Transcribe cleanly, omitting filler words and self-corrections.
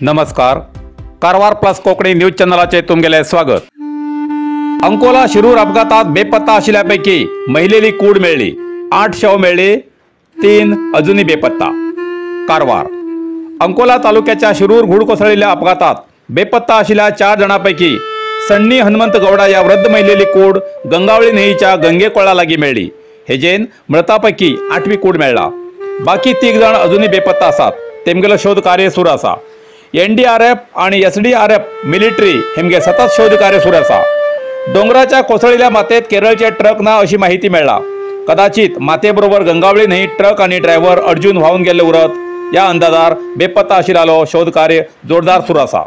नमस्कार, Karwar plus Konkani news चॅनलाचे तुमगेले स्वागत। अंकोला शिरूर अपघातात बेपत्ता आशिल्ल्या पैकी महिलेली कूड मेळ्ळी, 8 शव मेळ्ळी, 3 अजूनही बेपत्ता। कारवार अंकोला तालुक्याच्या शिरूर घूड कोसळलेल्या अपघातात बेपत्ता आशिल्ल्या 4 जणांपैकी सण्णी हनुमंत गौडा या वृद्ध महिलेली कूड गंगावळी न्हंयेच्या गंगेकोळा लागी मेळ्ळी। हेजेन मृतापैकी 8वी कूड मेळ्ळा। बाकी 3 जण अजूनही बेपत्ता आसात। तेमगेलो शोध कार्य सुरू आसा। एनडीआरएफ आणि एसडीआरएफ मिलिटरी हेमगे सतत शोध कार्य सुरू आसा। डोंगराच्या कोसळलेल्या मातेत केरळचे ट्रक ना अशी माहिती मेळ्ळा। कदाचित मातेबरोबर गंगावळी न्हंय ट्रक आणि ड्रायव्हर अर्जुन व्हांवून गेल्ले उरत या अंदाजार बेपत्ता आशिल्लो शोध कार्य जोरदार सुरू आसा।